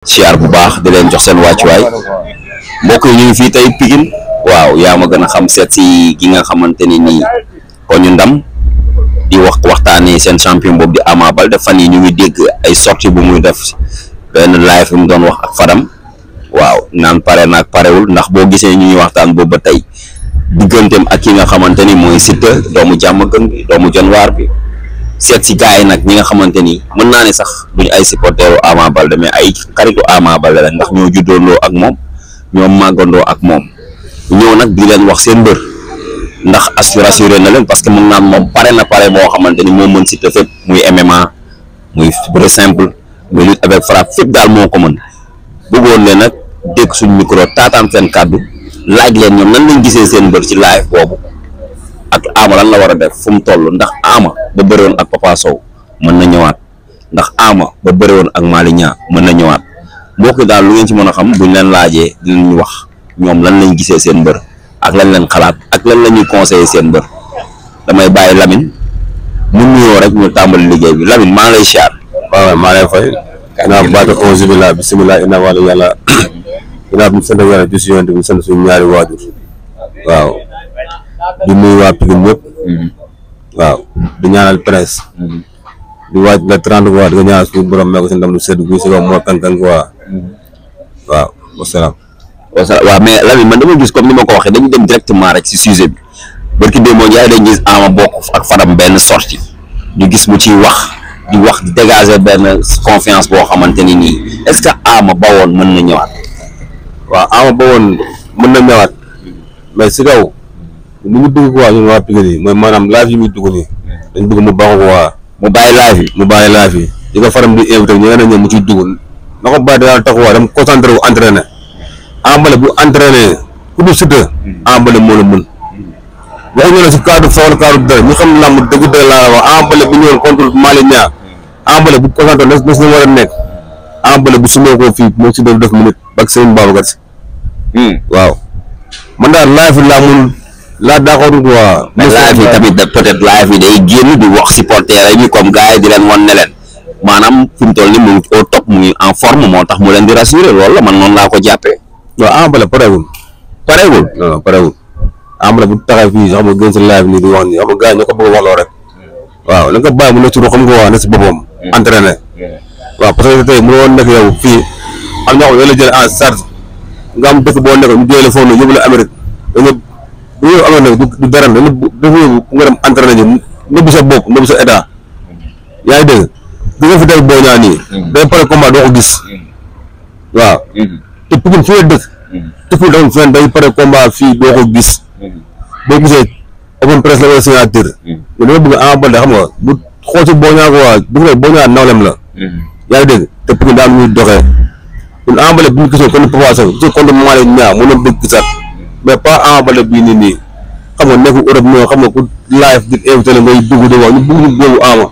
siyaar bu baax di leen jox seen wàccuwaay mbokk yi ñu ngi fii tey Pikine waaw yaa ma gën a xam seet si gi nga xamante ni nii ko ñu ndam di waxtaanee seen champion boobu di Ama Baldé fan yi ñu ngi dégg ay sortie bu muy def benn live mu doon wax ak Fadam waaw naan pare naag parewul ndax boo gisee ñu ñuy waxtaan boobu ba tey digganteem ak ki nga xamante ni mooy Siteu doomu jàmm gën bi doomu janwaar bi seet si gars yi nag ñi nga xamante ni mën naa ne sax duñu ay supporteru Ama Baldé mais ay xaritu Ama Baldé la ndax ñoo juddoondoo ak moom ñoo màggandoo ak moom ñëw nag di leen wax seen mbër ndax rassuré na leen parce que mu ngi naan moom pare na pare boo xamante ni moo mën Siteu fépp muy MMA muy bëre simple muy lutte avec frappe fépp daal moo ko mën bëggoon ne nag dégg suñ micro taataan seen kàddu laaj leen ñoom nan lañ gisee seen mbër ci live boobu ak Ama lan la war a def fu mu toll ndax Ama ba bëriwoon ak Papa Sow mën na ñëwaat ndax Ama ba bëriwoon ak Malick Niang mën na ñëwaat mbokk daal lu ngeen ci mën a xam buñ leen laajee dinañ wax ñoom lan lañ gisee seen mbër ak lan leen xalaat ak lan la ñuy conseiller seen mbër damay bàyyi Lamine mu nuyoo rek ñu tàmbali liggéey bi Lamine maa ngi lay siyaar. waaw maa lay fay. ginnaaw baatu auzu billah bismillah inna wàllu yàlla ginnaaw bi ñu sant yàlla di si yonent bi sant suñu ñaari waajur waaw di nuyu waa Pikine ñëpp waaw di ñaanal presse di waaj la 30 waa di nga ñaanal suñu borom mee ko si ndam lu sedd guy si kaw moo kankan waa waaw wasalaam. waaw mais Lamine man dama gis comme ni ma ko waxee dañu dem directement rek si sujet bi barki démb Ndiaye dañ gis Ama bokk ak Fadam benn sortie ñu gis mu ciy wax di wax di dégager benn confiance boo xamante ni nii est-ce que Ama ba woon mën na ñëwaat. waaw Ama ba woon mën na ñëwaat mais si kaw lu ñu dugg quoi ñun waa Pikine yi mooy maanaam live yi muy dugg nii dañ bëgg mu baaxoo ko waa mu bàyyi live yi mu bàyyi live yi di ko Fadam di invité ñu ne mu ciy dugg na ko bàyyi daal tax waa dem concentré wu entraîné Ama Baldé bu entraîné ku du Siteu Ama Baldé moo la mën waxuñu la si cadre fawal cadre dara ñu xam làmb dëgg dëgg laa la wax Ama Baldé bu ñëwoon contre Malick Niang Ama Baldé bu concentré na si war a nekk Ama Baldé bu sumee ko fii moo si doon def minute ak Serigne Babacar Si waaw man daal live laa mun laa d'accord quoi. mais live yi tamit peut-être live yi day génn di wax supporter yi comme gars yi di leen wan ne leen maanaam fi mu toll ni mu ngi au top mu ngi en forme moo tax mu leen di rassurer loolu la man noonu laa ko jàppee. waaw Ama Baldé pareegul. non pareegul Ama Baldé bu taxaw fii xam nga gën si live nii di wax nii xam nga gars yi ñoo ko bëgg a wax loo rek waaw na nga ko bàyyi mu nekk ci xam nga waa ne si boppam. entraîné waaw parce que tey mënoo nekk yow fii am na ñoo xam ne la jël en charge nga am dëkk boo nekk ñu jëlee foofu noonu yóbbu la Amérique dañu bu ñu amee nag du dara dañu dafa yóbbu nga dem entraîné ji nëbbu sa bopp nëbbu sa état yaa ngi dégg di nga fi tey boo ñaa nii day pare combat doo ko gis waaw te Pikine fi nga dëkk tëkkul dafa fen day pare combat fii doo ko gis boo gisee open presse la wala signature mais dama bëgg Ama Baldé xam nga bu xool si boo ñaa ko waa bu nga boo ñaa nawlem la yaa ngi dégg te Pikine daal muy doxee ñun Ama Baldé bu ñu gisoon kon Papa Sow gisoo contre Malick Niang mu doon bëgg gisaat mais pas Ama Baldé bii nii xam nga nekk Europe ñoo xam nga ku live di invité la ngay dugg di wax ñu bëgg ñu boobu Ama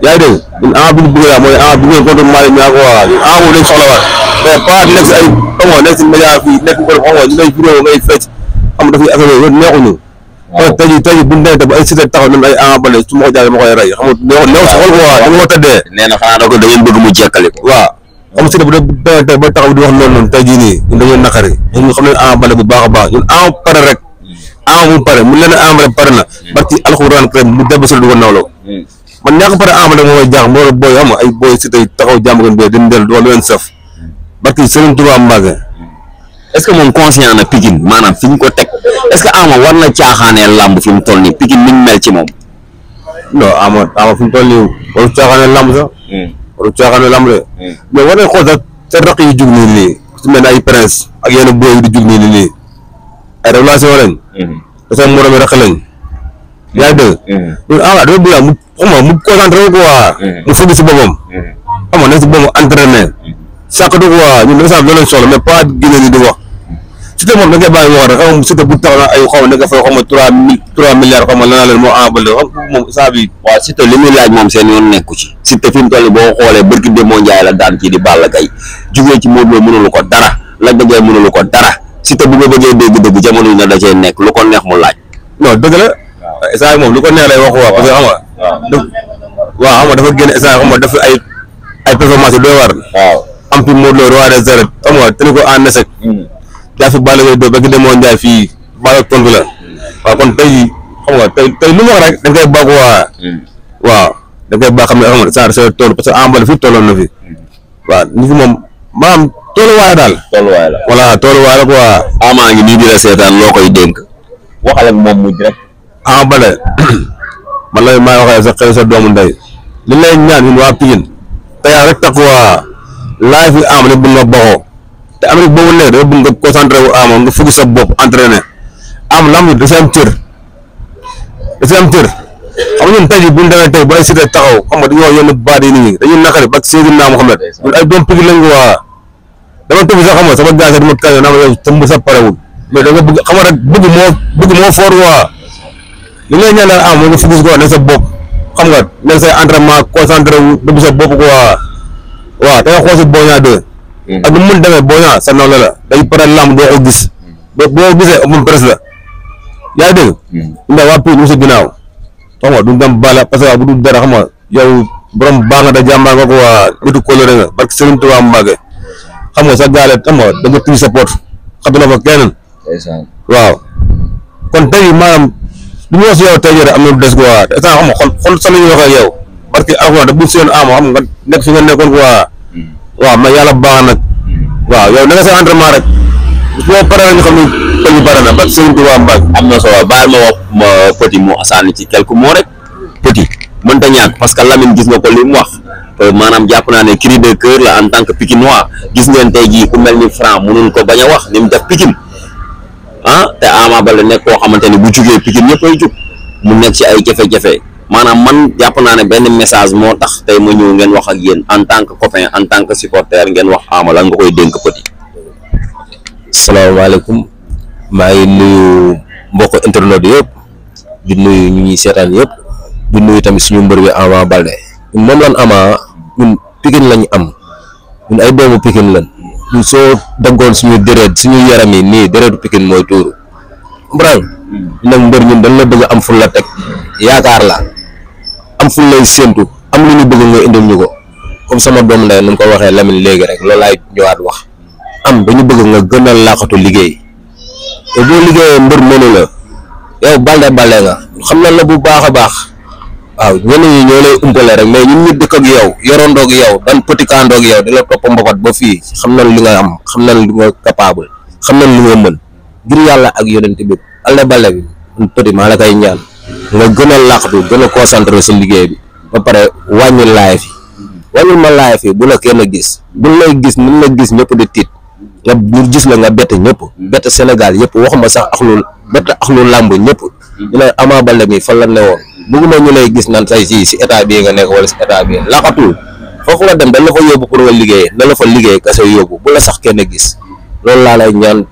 yaa ngi dégg ñun Ama bi ñu bëgg yaa mooy Ama bi ngeen contre Malick Niang ko waa ñun Ama lañ soxla waat mais pas nekk si ay xam nga nekk si média fii nekk Europe xam nga ñu lay vidéo ngay fecc xam nga dafay affaire yooyu neexuñu tey jii bu ñu demee ba ay Siteu taxaw nañ ay Ama Baldé su ma ko jaayee ma koy rey xam nga néew si xol ko waa da nga ko tëddee nee na xanaa da ngeen bëgg mu jekkali ko waaw xam nga Siteu bu dee tey ba taxaw di wax loolu noonu tey jii nii ñun dañoo naqari ñun xam nañ Ama Baldé bu baax a baax ñun Ama pare rek Ama mu pare mu leen Ama Baldé pare na barki alxuraan karim mu deb sol du ko nawloo man ñaa ko pare Ama Baldé moo may jaax moo booy xam nga ay booy Siteu taxaw jàmm gën booy dañ del du wax lu leen saf barki Serigne Touba Mbacké est-ce que moom conscient na Pikine maanaam fi ñu ko teg est-ce que Ama war na caaxaanee làmb fi mu toll nii Pikine ni mu mel ci moom. non Ama fi mu toll nii waru caaxaanee làmb sax waru caaxaanee làmb de mais war nañ xool sax sa raq yi jug nii su mel ne ay prince ak yenn booy yi di jug nii ay relation lañ te seen morom yi raq lañ yaa ngi dégg ñun Ama dama bëgg mu xam nga mu concentré wu quoi mu fëgg si boppam xam nga nekk si boppam entraîné sàkkatu quoi ñun dafa loolu lañ soxla mais pas génne ni di wax Siteu moom da ngay bàyyi wax rek xam nga Siteu bu taxaw na ay xaw ma nekk fay xaw ma 3 milliards xaw ma lanaa leen moo Ama Baldé xam moom saa bi waaw Siteu li muy laaj moom seen yoon nekku ci Siteu fi mu toll boo xoolee barki Demba Ndiaye la daan kii di Balla Gaye jugee ci Modou Lo mënulu ko dara Lac de Guiers mënulu ko dara Siteu bu nga bëggee dégg-dëgg jamono yi na da cee nekk lu ko neex mu laaj. non dëgg la saa yi moom lu ko neex lay wax waa parce que xam nga waaw xam nga dafa génn saa xam nga dafa ay performance yu doy war waaw Modou Lo roi des arènes xam nga tënk ko en échec. yaa fi Balla Gaye 2 ba ki demoo Ndiaye fii Balla tontu la waaw kon tey xam nga tey lu mu wax rek da nga koy bàgg waaw da nga koy bàgg xam ne xam nga saa sa tool parce que Ama Baldé fii tolloon na fi waaw ni fi moom maanaam tolluwaay daal. tolluwaay la voilà tolluwaay la quoi. Ama ngi nii di la seetaan loo koy dénk waxal ak moom mu direct. Ama Baldé man la maa waxee sa xel sa doomu ndey li lay ñaan ñun waa Pikine te yaa rek tax waa laaj fi Ama bëgg nga boxoo te Amérique boobu nekk dafa bëgg nga concentré wu Ama nga focus sa bopp entraîné am lamb da si am cër xam nga ñun tey jii bu ñu demee tey ba ay cité taxaw xam nga dañuy wax yenn baat yi nit ñi dañuy naqari ba Seydina Mohamed ñun ay doom Pikine lañ ko waa dama tëb sax xam nga sama gars yi dama kañ naa ma yow sa mbir sa parewul mais da nga bëgg xam nga rek bëgg moo fort waa li ngay ñaan daal am nga focus ko ne sa bopp xam nga ne say entraînement concentré wu dëgg sa bopp ko waaw da nga xool si Boña 2 ak nu mu mën demee Boña sa nawle la day pare lamb doo ko gis boo gisee moom presse la yaa ngi dégg ndax waa Pire ñu si ginnaaw xam nga du dem bala parce que bu dul dara xam nga yow borom baax nga da jàmbaar nga ko waa nitu coloré nga parce que Serigne Touba Mbacke xam nga sa gaale xam nga da nga tuuti sa pot xatu la fa kenn waaw kon tey maanaam du ñu wax si yow tey jii am na lu des quoi te xam nga xol sa la ñuy wax ak yow parce que alxuraan da bu seen Ama xam nga nekk fi nga nekkoon quoi waaw mais yàlla baax nag waaw yow na nga sa entraînement rek boo paree ñu xam ne pël bi pare na parce que Serigne Touba Mbacke am na solo baal ma wax ma Petit mu sànni ci quelques mots rek Petit mënta ñàkk parce que Lamine gis nga ko li mu wax maanaam jàpp naa ne cri de cœur la en tant que Pikinois gis ngeen tey jii ku mel ni Franc mënul ko bañ a wax ni mu def Pikine te Ama Baldé nekk koo xamante ni bu jugee Pikine ñëpp ay jug mu nekk ci ay jafe-jafe maanaam man jàpp naa ne benn message moo tax tey ma ñëw ngeen wax ak yéen en tant que copain en tant que supporter ngeen wax Ama lan nga koy dénk Petit. salaamaaleykum maa ngi nuyu mbokk internet yëpp di nuyu ñu ñuy seetaan yëpp di nuyu tamit suñu mbër bi Ama Baldé moom lan Ama ñun Pikine lañu am ñun ay doomu Pikine lan ñun soo daggoon suñu deret suñu yaram yi nii deretu Pikine mooy tuuru comprendre nag mbër ñun dañ la bëgg am ful la teg yaakaar la am ful lay séentu am lu ñu bëgg nga indil ñu ko comme sama doom ndey nu mu ko waxee Lamine léegi rek loolu laay ñëwaat wax am dañu bëgg nga gën a laqatu liggéey te boo liggéeyee mbër mënu la yow Baldé nga xam na la bu baax a baax waaw ñenn ñi ñoo lay umpale rek mais ñun ñu dëkk ak yow yorondoog yow dan pëtikaandoog yow di la topp mbapat ba fii xam nañ li nga am xam nañ li nga capable xam nañ li nga mën ngir yàlla ak yonent bi Baldé bi man Petit maa la koy ñaan nga gën a laqatu gën a concentré sa liggéey bi ba pare wàññi laay fi wàññil ma laay fi bu la kenn gis bu lay gis ni la gis ñëpp di tiit nga ñu gis la nga bett ñëpp bett Sénégal yëpp waxuma sax ak lu bett ak lu làmb ñëpp ñu ne Ama Baldé mi fan la ne woon bëgguma ñu lay gis nan say si état bii nga nekk wala si état bii laqatul foofu nga dem dañ la fa yóbbu pour nga liggéey na la fa liggéey kese yóbbu bu la sax kenn gis loolu laa lay ñaan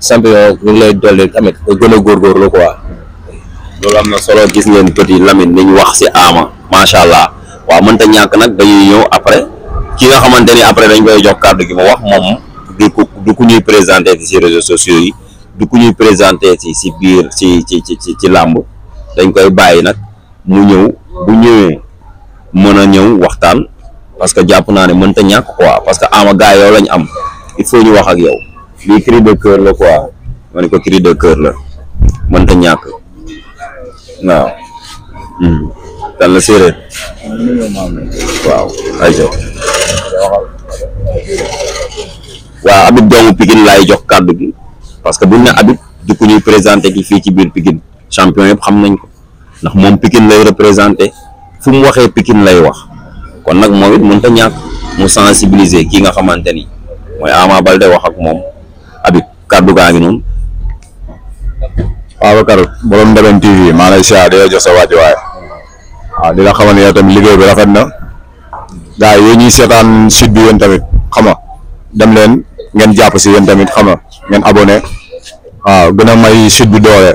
champion ñu ngi lay dolli tamit nga gën a góorgóorlu quoi. loolu am na solo gis ngeen Petit Lamine ni ñu wax si Ama macha allah waaw mënta ñàkk nag dañuy ñëw après ki nga xamante ni après dañ koy jox kàddu gi ma wax moom du ku ñuy présenté ci réseaux sociaux yi du ku ñuy présenté ci biir ci làmb dañ koy bàyyi nag mu ñëw bu ñëwee mën a ñëw waxtaan parce que jàpp naa ne mënta ñàkk quoi parce que Ama gars yow lañ am il faut ñu wax ak yow lii cri de cœur la quoi ma ne ko cri de cœur la mënta ñàkk waaw dan la séeréer waaw ayca waaw Habib doomu Pikine laay jox kàddu gi parce que buñ ne Habib du ku ñuy présenté ki fii ci biir Pikine champion yëpp xam nañ ko ndax moom Pikine lay représenté fu mu waxee Pikine lay wax kon nag moom it mënut a ñàkk mu sensibiliser kii nga xamante ni mooy Ama Baldé wax ak moom Habib kàddu gaa ngi noonu. Babacar borom Ndeben TV maa lay siyaar di la jox sa wàccuwaay waaw di la xamal ne yow tamit liggéey bi rafet na gars yi ñuy seetaan site bi yéen tamit xam nga dem leen ngeen jàpp si yéen tamit xam nga ngeen abonné waaw gën a may site bi doole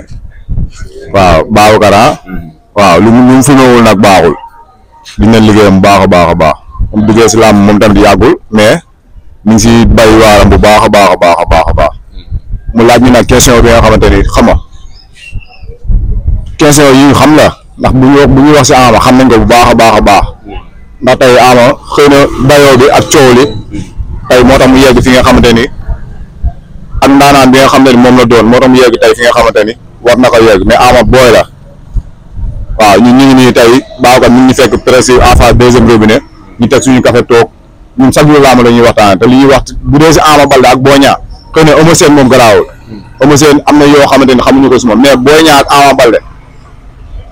waaw Babacar waaw lu mu filmewul nag baaxul dina liggéeyam baax a baax a baax mu duggee si làmb moom tamit yàggul mais mi ngi si bay waaram bu baax a baax a baax a baax a baax mu laaj ñu nag question bi nga xamante ni xam nga question yi xam la ndax bu ñuy wax si Ama xam nañ ko bu baax a baax a baax ndax tey Ama xëy na dayoo bi ak coow li tey moo tax mu yegg fi nga xamante ni ak ndaanaan bi nga xam ne moom la doon moo tax mu yegg tey fi nga xamante ni war na ko yegg mais Ama booy la waaw ñun ñu ngi nii tey Babacar ñu ngi fekk presque en face deuxième robinet ñu teg suñu café toog ñun chaque jour làmb la ñuy waxtaan te li ñuy wax bu dee si Ama Baldé ak Boy Niang xëy na Eumeu Sène moom garaawul Eumeu Sène am na yoo xamante ni xamuñu ko si moom mais Boy Niang ak Ama Baldé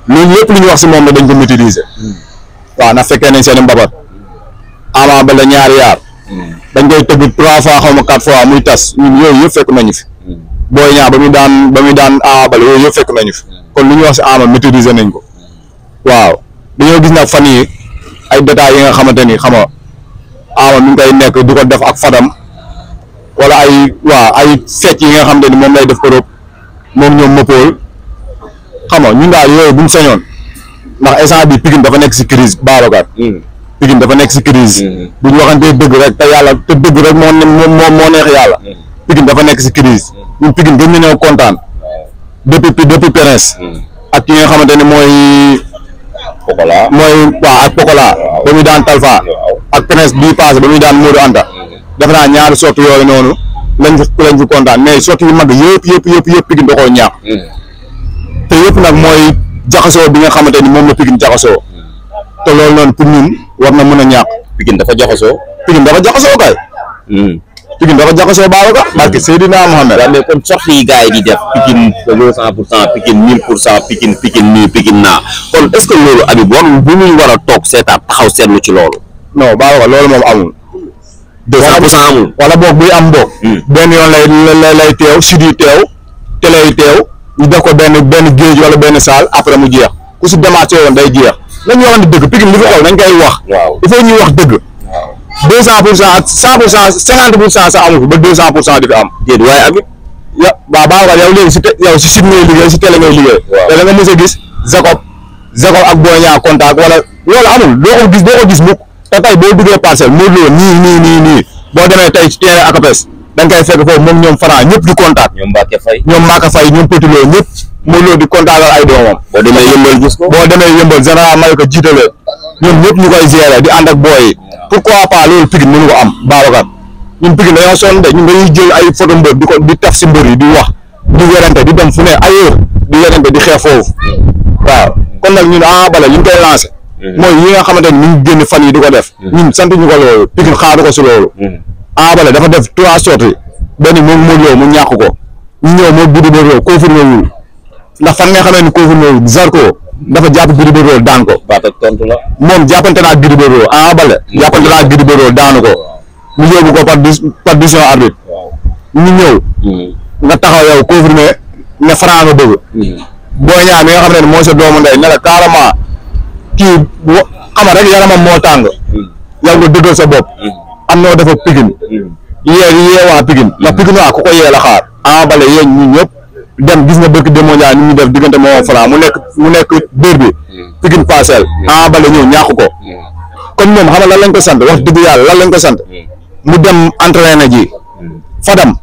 loolu lépp lu ñu wax si moom la dañ ko maîtriser waaw na fekkee nañ seen mbabat Ama Baldé ñaari yaar dañ koy tëgg 3 fois xaw ma 4 fois muy tas ñun yooyu yëpp fekk nañu fi Boy Niang ba muy daan Ama Baldé yooyu yëpp fekk nañu fi kon lu ñu wax si Ama maîtriser nañ ko waaw dañoo gis nag fan yi ay détails yi nga xamante ni xam nga Ama mi ngi koy nekk di ko def ak Fadam wala ay fecc yi nga xamante ni moom lay def Europe moom ñoom mëppool xam nga ñun daal yooyu buñ sañoon ndax instant bi Pikine dafa nekk si crise Babacar Pikine dafa nekk si crise bu ñu waxantee dëgg rek te yàlla te dëgg rek moo neex yàlla Pikine dafa nekk si crise ñun Pikine gën nañoo kontaan depuis Pérez ak ki nga xamante ni mooy Pokola ak Pokola ba muy daan Talfa ak Pérez bii passé ba muy daan Modou Anta defe naa ñaari sorte yooyu noonu lañ fi kontaan mais sorte yu mag yëpp Pikine da koo ñaax te yëpp nag mooy jaxasoo bi nga xamante ni moom la Pikine jaxasoo te loolu noonu pour ñun war na mën a ñàkk. Pikine dafa jaxasoo kay. Pikine dafa jaxasoo Babacar barke Seydina Mohamed. waaw mais kon sorte yi gars yi di def Pikine 200% Pikine 1000% Pikine nii Pikine naa kon est-ce que loolu Habib bu ñuy war a toog seetaat taxaw seetlu ci loolu. non Babacar loolu moom amul. 200% amul. wala boog buy am boog. benn yoon lay teew sud yi teew télé yi teew ñu def ko benn géej wala benn salle après mu jeex ku si démarché woon day jeex nañ ñoo xam ne dëgg Pikine li fi xew nañ koy wax. waaw il faut ñuy wax dëgg. 200% ak 100% 50% sax amul fi ba 200% di fi am. déet waaye Habib. waaw Babacar yow léegi si site ngay liggéey si télé ngay liggéey. waaw te da nga mës a gis Jacob ak Boy Niang contact wala loolu amul doo ko gis mukk te tey boo duggee parcelle Modou Lo nii boo demee tey ci terrain Akapes da nga koy fekk foofu moom ñoom Franc ñëpp di contact. ñoom Mbacke Faye ñoom Petit Lo ñëpp Modou Lo di contact ak ay doomam. boo demee yëmbal gis ko. boo demee yëmbal général may ko jiitale ñoom ñëpp ñu koy gérer di ànd ak booy yi pourquoi pas loolu Pikine mënu ko am Babacar ñun Pikine dañoo sonn de ñun dañuy jël ay photo mbër di taf si mbër yi di wax di werante di dem fu ne ailleurs di werante di xeex foofu waaw kon nag ñun Ama Baldé li ñu koy lancé mooy yi nga xamante ni ñu génn fan yi di ko def ñun sant ñu ko loolu Pikine xaaru ko si loolu Ama Baldé dafa def 3 sorties benn moom Modou Lo mu ñàkk ko ñu ñëw moo Gris Bordeaux confirmé wul ndax fan nga xamee ni confirmé wul Zarko dafa jàpp Gris Bordeaux daan ko baat ak tontu la. moom jàppante naa Gris Bordeaux Ama Baldé jàppante naa Gris Bordeaux daanu ko mu yóbbu ko par décision arbitre ñu ñëw nga taxaw yow confirmé ne Franc nga bëgg Boy Niang mi nga xam ne moo sa doomu ndey ne la carrément kii xama rek yaramam moo tàng yow nga dëggal sa bopp am noo dafa Pikine yee waa Pikine ndax Pikine waa ku ko yee la xaar Ama Baldé yéen ñun ñëpp dem gis nga bëgg démondial ñu def diggante moo Franc mu nekk dër bi Pikine Parcelles Ama Baldé ñëw ñàkk ko kon moom xam nga lan lañ ko sant wax dëgg yàlla lan lañ ko sant mu dem entraîné ji Fadam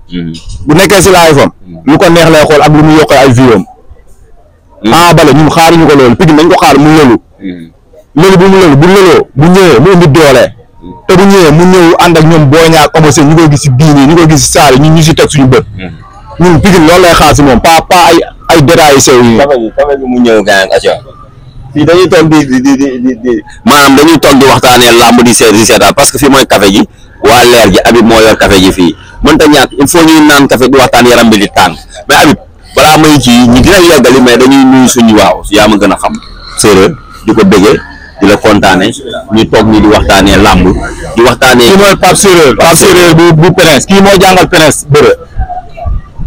bu nekkee si laay fam lu ko neex lay xool ak lu mu yokkal ay viom Ama Baldé ñun xaaruñu ko loolu Pikine dañ ko xaar mu lëlu bu lëloo bu ñëwee mu indi doole te bu ñëwee mu ñëw ànd ak ñoom Boy Niang ak Eumeu Sène ñu koy gis si diini ñu koy gis si saali ñun ñu si teg suñu bët ñun Pikine loolu lay xaar si moom pas ay détails yu sew yi kafe bi mu ñëw gaañ aca fii dañuy toog di maanaam dañuy toog di waxtaanee làmb di seetaan parce que fii mooy café gi waa leer gi Habib moo yor café gi fii mënta ñàkk il faut ñuy naan café di waxtaan yaram bi di tàng mais Habib balaa may ci ñi dina yeggali mais dañuy nuyu suñu waaw yaa ma gën a xam séeréer di ko bëggee di la kontaane ñu toog nii di waxtaanee làmb di waxtaanee. kii mooy Pape Séeréer bu Pérez kii moo jàngal Pérez bëre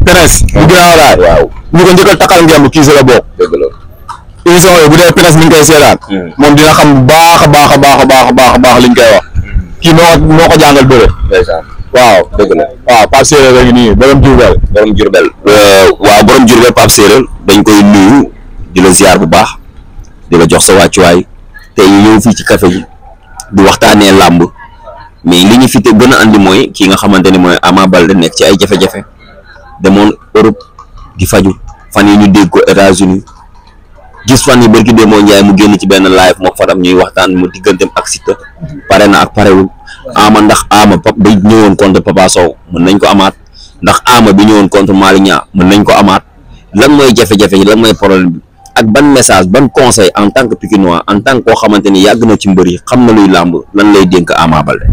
Pérez bu gën a walaay waaw ñu ko njëkkal takkal ngemb kii si la bokk dëgg la émission yooyu bu dee Pérez mi ngi koy seetaan moom dina xam bu baax a baax liñ koy wax kii moo ko jàngal bëre waaw dëgg la waaw Pape Séeréer a ngi nii borom Diourbel waaw borom Diourbel Pape Séeréer dañ koy nuyu di la ziar bu baax di la jox sa wàccuwaay tey ñu ñëw fii ci café gi di waxtaanee làmb mais li ñu fi te gën a andi mooy kii nga xamante ne mooy Ama Baldé nekk ci ay jafe-jafe demoon Europe di faju fan yi ñu dégg ko États-Unis gis fan yi barki démoo Njaay mu génn ci benn live mook Fadam ñuy waxtaan mu digganteem ak Siteu pare na ak parewul Ama ndax Ama bi ñëwoon contre Papa Sow mën nañ ko amaat ndax Ama bi ñëwoon contre Malick Niang mën nañ ko amaat lan mooy jafe-jafe yi lan mooy problème bi ak ban message ban conseil en tant que Pikinois en tant que koo xamante ni yàgg na ci mbër yi xam na luy làmb lan lay dénk Ama Baldé.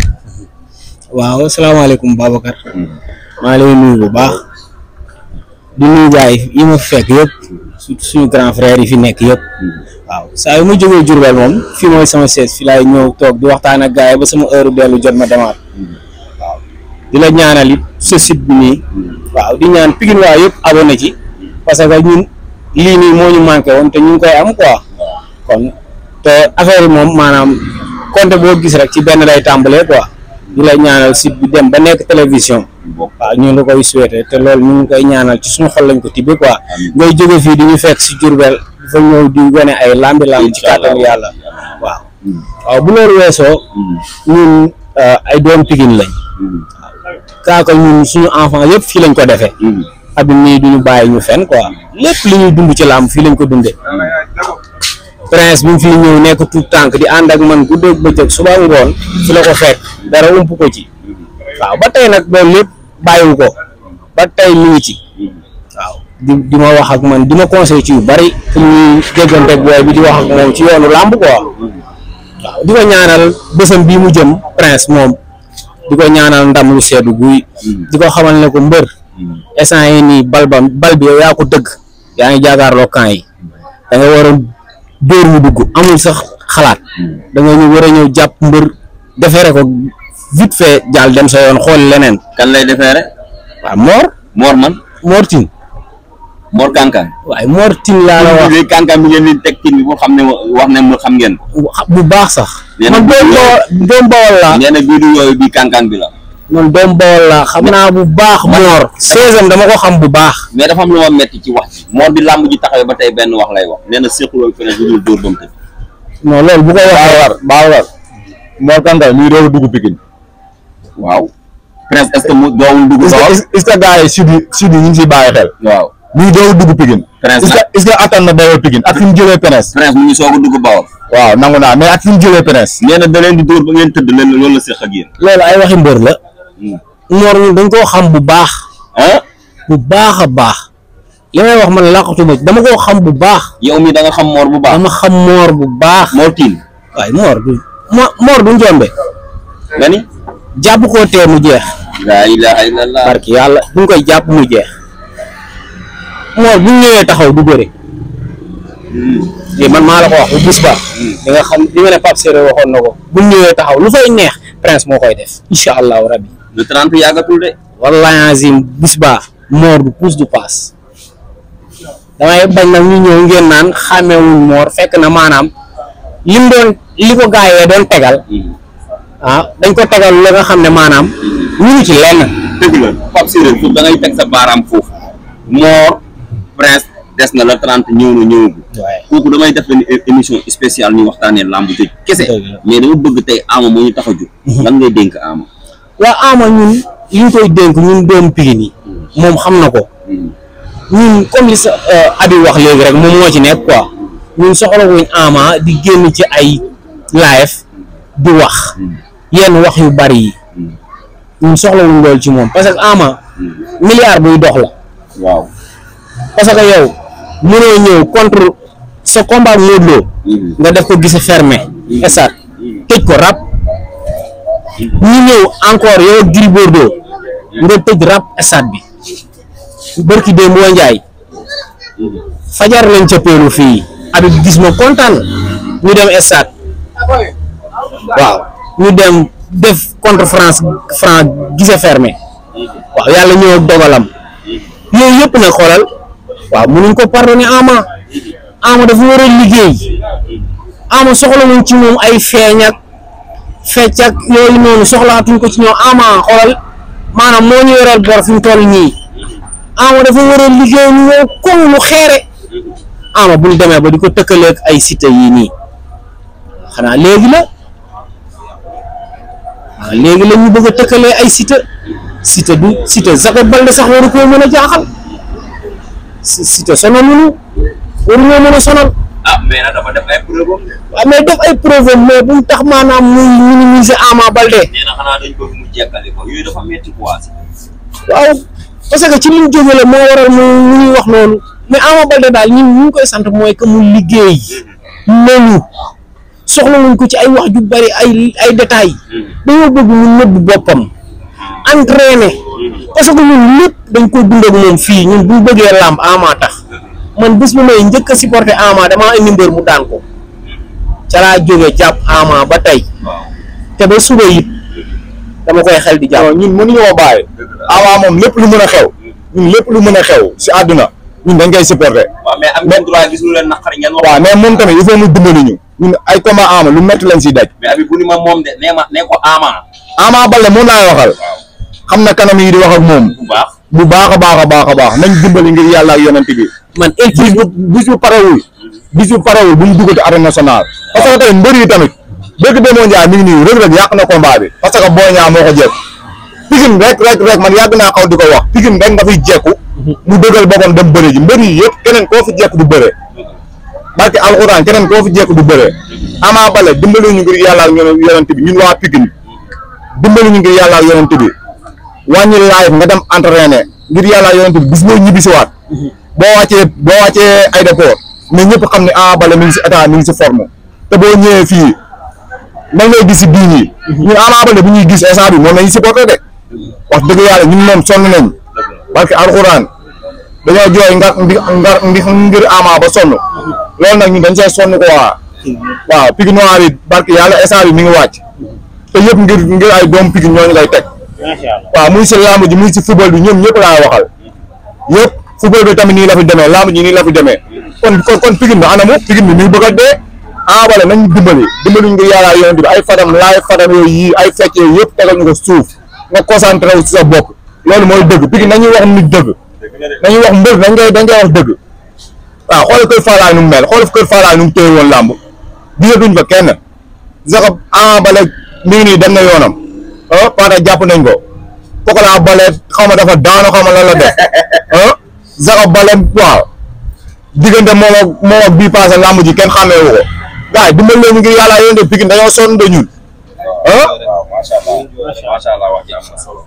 waaw asalaamaaleykum Babacar. maa ngi lay nuyu bu baax di nuyu gaay yi ma fekk yëpp surtout suñu grand frère yi fi nekk yëpp waaw saa yu ma jógee Diourbel moom fii mooy sama seet fi laay ñëw toog di waxtaan ak gaay ba sama heure dellu jot ma demaat waaw di la ñaanal it sa site bi nii waaw di ñaan Pikine waa yëpp abonné ci parce que ñun lii nii moo ñu manqué woon te ñu ngi koy am quoi kon te affaire yi moom maanaam compte boo gis rek ci benn lay tàmbalee quoi. di la ñaanal site bi dem ba nekk télévision waaw ñu la koy souhaité te loolu ñu ngi koy ñaanal ci suñu xol lañ ko tibbee quoi ngay jóge fii di ñu fekk si Diourbel dafa ñëw di wane ay lambi ci kàttanu yàlla waaw bu loolu weesoo ñun ay doom Pikine lañ waaw kaaka ñun suñu enfant yëpp fii lañ ko defee abi nii duñu bàyyi ñu fen quoi lépp li ñuy dund ci làmb fii lañ ko dundee Prince bi mu fi ñëw nekk tout tànk di ànd ak man guddeeg bëccëg suba ngoon fi la ko fekk dara ump ko ci waaw ba tey nag loolu lépp bàyyiwu ko ba tey mi ngi ci waaw di ma wax ak man di ma conseil ci yu bari fu ñuy déggante booy bi di wax ak moom ci yoonu làmb quoi waaw di ko ñaanal bésam bii mu jëm Prince moom di ko ñaanal ndam lu seddu guy di ko xamal ne ko mbër instant yi nii bal bi yow yaa ko dëgg yaa ngi jaakaarloo camp yi da nga war a dóor mu dugg amul sax xalaat da nga ñu war a ñëw jàpp mbër defeere ko vite fait jàll dem sa yoon xool leneen. kan lay defeere waaw Mor man Mor Tine Mor Kankan waaye Mor Tine laa la wax léegi Kankan bi ngeen di teg Tine bi pour xam ne wax ne mu xam ngeen bu baax sax man doom Bawol laa nee na bii du yooyu bii Kankan bi la man doom Bawol laa xam naa bu baax Mor 16 dama ko xam bu baax mais dafa am lu ma metti ci wax ji Mor bi làmb ji taxawee ba tey benn wax lay wax nee na séquloo feneen lu dul dóor ba mu tëdd non loolu bu ko waxee Baawar Mor Kankan mi doog a dugg Pikine waaw Prince est-ce que mu doowul dugg est-ce que gars yi sud yi ñu ngi siy bàyyi xel waaw mi doog a dugg Pikine Prince est-ce que attan na dayoo Pikine ak fi mu jëlee Prince mu ngi soog a dugg Bawol waaw nangu naa mais ak fi mu jëlee Prince nee na da leen di dóor ba ngeen tëdd leen loolu la séq ak yéen loolu ay waxi mbër la Mor ñun dañ koo xam bu baax bu baax a baax li may wax man làqatuma dama koo xam bu baax yow mi da nga xam Mor bu baax dama xam Mor bu baax Mor Tine waaye Mor du njombe nga ni jàpp koo tee mu jeex laa ilaaha illallah barki yàlla duñ koy jàpp mu jeex Mor bu ñëwee taxaw du bëre man maa la ko wax bu bis ba di nga xam di nga ne Pape Séré waxoon na ko bu ñëwee taxaw lu fay neex Prince moo koy def incha allahu rabbi le 30 yàggatul de wallahi azim bis ba Mor du pousse du passe damay bañ nag ñu ñëw ngeen naan xàmmewuñ Mor fekk na maanaam li ko gaayee doon tegal dañ ko tegal la nga xam ne maanaam ñu ngi ci lenn dëgg la Pape Séré foofu da ngay teg sa baaraam foofu Mor Prince des na la 30 ñëw na ñëwagul kooku damay def benn émission spéciale ñu waxtaanee lamb jëj kese mais dama bëgg tey Ama moo ñu tax a jóg lan ngay dénk Ama waaw Ama ñun li ñu koy dénk ñun doom Pikine yi moom xam na ko ñun comme li sa Abi wax léegi rek moom moo ci nekk quoi ñun soxla wuñ Ama di génn ci ay live di wax yenn wax yu bari yi ñun soxla wuñ loolu ci moom parce que Ama milliard buy dox la waaw parce que yow mënoo ñëw contre sa combat Modou Lo nga def ko gise fermé esat tëj ko rap ñu ñëw encore yow Gris Bordeaux nga tëj rap esat bi bërki démb boo njaay fajar lañ cëppeelu fii Habib gis ma kontaan ñu dem esat waaw ñu dem def contre France gise fermé waaw yàlla ñëw ak dogalam yooyu yëpp nag xoolal waaw mënuñ ko pardonner Ama dafa war a liggéey Ama soxla wuñ ci moom ay feeñ ak fecc ak yooyu noonu soxlaatuñ ko ci ñoom Ama xoolal maanaam moo ñu yoral bor fi mu toll nii Ama dafa war a liggéey ñu woo koŋ lu xeere Ama buñ demee ba di ko tëkkaleeg ay Siteu yii nii xanaa léegi la ñu bëgg a tëkkalee ay Siteu du Siteu Jacob Baldé sax waru koo mën a jaaxal Siteu sonal ñu waru ñoo mën a sonal mais nag dafa def ay preuve waaw mais def ay preuve mais bu mu tax maanaam muy minimiser Ama Baldé nee na xanaa dañ bëgg mu jekkali ko yooyu dafa métti quoi. waaw parce que ci li mu jóge la moo waral mu ñuy wax noonu mais Ama Baldé daal ñun ñu ngi koy sant mooy que mu liggéey mënu soxla wuñ ko ci ay wax ju bari ay détails dañoo bëgg mu nëbb boppam entraîné parce que ñun lépp dañ ko dund ak moom fii ñun bu bëggee làmb Ama tax man bés bu may njëkk a supporter Ama damaa indi mbër mu daan ko ca laa jógee jàpp Ama ba tey te ba suba it dama koy xel di jàpp. ñun mënuñoo bàyyi Ama moom lépp lu mën a xew ñun lépp lu mën a xew si àdduna ñun dañ koy supporter. waaw mais am ngeen droit gis lu leen naqari ngeen wax. waaw mais moom tamit il faut mu dimbali ñu ñun ay combat Ama lu métti lañ siy daj. mais abi bu ni ma moom de nee ko Ama. Ama Baldé moom laay waxal xam na kanam yi di wax ak moom bu baax a baax nañ dimbali ngir yàlla ak yonent bi. man bis bu parewul bu mu duggati arène nationale parce que tey mbër yi tamit dëgg Demba Ndiaye mi ngi nii Reug Reug yàq na combat bi parce que Boy Niang moo ko jekk Pikine rek man yàgg naa xaw di ko wax Pikine rek nga fiy jekku mu dëggal boppam dem bëre ji mbër yi yëpp keneen koo fi jekku du bëre barke alxuraan keneen koo fi jekku du bëre Ama Baldé dimbali ñu ngir yàlla ak yonent bi ñun waa Pikine dimbali ñu ngir yàlla ak yonent bi wàññi live nga dem entraîné ngir yàlla ak yonent bi bis boo ñibbisiwaat boo wàccee aéroport mais ñëpp xam ne Ama Baldé mi ngi si état mi ngi si forme te boo ñëwee fii da ngay gis si biir yi ñun Ama Baldé bu ñuy gis instant bi moom la ñuy supporté de wax dëgg yàlla ñun moom sonn nañ barke alxuraan dañoo jooy ngir Ama ba sonn loolu nag ñun dañ see sonn ko waaw Pikine noir yi barke yàlla instant bi mi ngi wàcc te yëpp ngir ay doom Pikine ñooñu lay teg waaw muy si lamb ji muy si football bi ñoom ñëpp laa waxal yëpp football bi tamit nii la fi demee lamb ji nii la fi demee kon Pikine bi anamu Pikine bi mi ngi bëgg a dee Ama Baldé nañ dimbali ngir yàlla yonent bi ay fadam yooyu yii ay fecc yooyu yëpp tegal ñu ko suuf nga concentré wu si sa bopp loolu mooy dëgg Pikine nañuy wax nit dëgg nañuy wax mbër dañ koy wax dëgg waaw xoolal kër Faalaay nu mu mel xoolal kër Faalaay nu mu téye woon làmb gisatuñ fa kenn sax Ama Baldé mi ngi nii dem na yoonam Pata jàpp nañ ko Pokola Baldé xaw ma dafa daanu xaw ma lan la def Zaka Baldé waaw diggante moom ak bii passé làmb ji kenn xàmmee wu ko gars yi dimbali leen ngir yàlla yéen de Pikine dañoo sonn de ñun macha allah wax ji am na solo